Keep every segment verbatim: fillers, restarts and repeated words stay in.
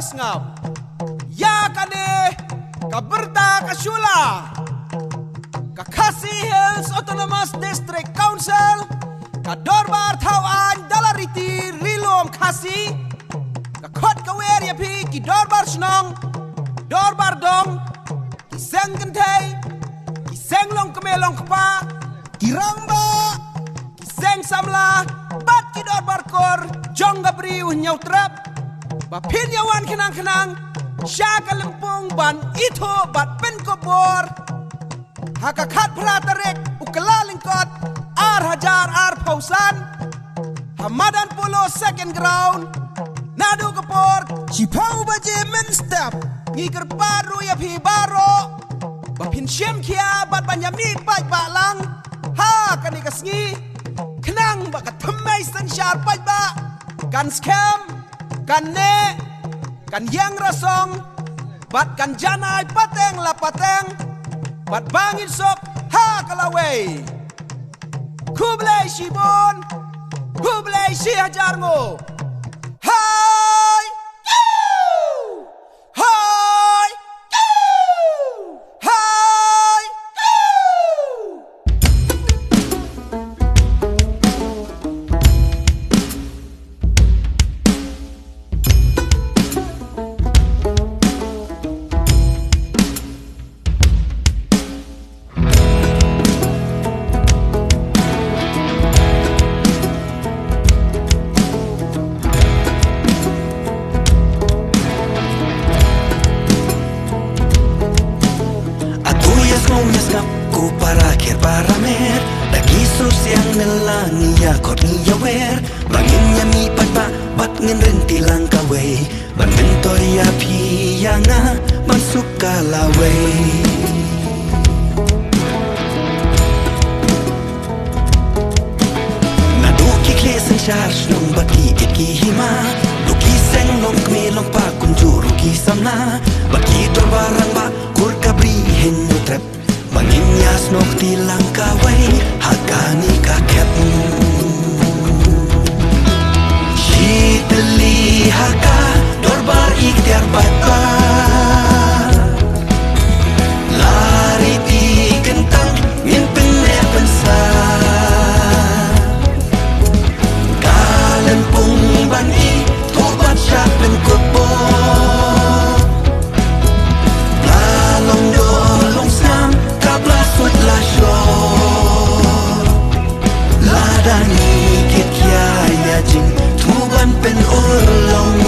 Sngap ïa kane ka bynta ka shula. Ka Khasi Hills Autonomous District Council, ka Dorbar Thaw Aiñ da la riti Ri Lum Khasi, ka khot ka wer ïa phi ki dorbar shnong, dorbar dong, ki seng kynthei, ki seng long kmie long kpa, ki rangbah, ki seng samla bad ki dorbar kur jong ka Bri u Hynñiewtrep, ba phin ïa wan khnang khnang sha ka lympung ban ithuh bad pynkup bor ha ka khatphra tarik u Kyllalyngkot ar hajar arphew san ha madan Polo Second Ground. Naduh ka por shiphew baje mynstep, ngi kyrpad ruh ïa phi baroh ba phin shim khia bad ban ïa mih paidbah lang ha kane ka sngi, khnang ba ka thymmei synshar paidbah kan skhem, kan neh, kan ïeng rasong bad kan janai pateng la pateng, bad ba ngin suk ha ka lawei. Khublei shibun, khublei shi hajar nguh. Hai! Hai! Hai! Atu ïa sngew ïa sngap ko para kher para mer, da ki sur siang ne la ngi ïa khot ngi ïa wer, ba ngin ïa mih paidbah bad ngin rynti lang kawei. Ban myntoi ïa phi ïa nga ban suk ka lawei. Naduh ki khlieh synshar shnong bad ki ïit ki hima, ruh ki seng long kmie long kpa kumjuh ruh ki samla, bad ki dorbar rangbah kur ka Bri Hynñiewtrep. Ba ngin ïa snoh kti lang kawei ha kane ka khep. Shi tylli ha ka dorbar iktiar paidbah, la riti kyntang ngin pynneh pynsah. Ka lympung ban ithuh bad shah pynkup bor. La long doh long snam kaba la sut la shor. Lada ngi kit khia ïa jingthmu ban pynurlong,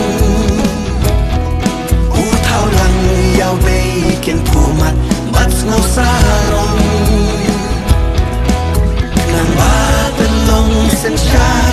u thaw lang ïa u bei kin phumat bad sngew sarong. Khnang ba pynlong synshar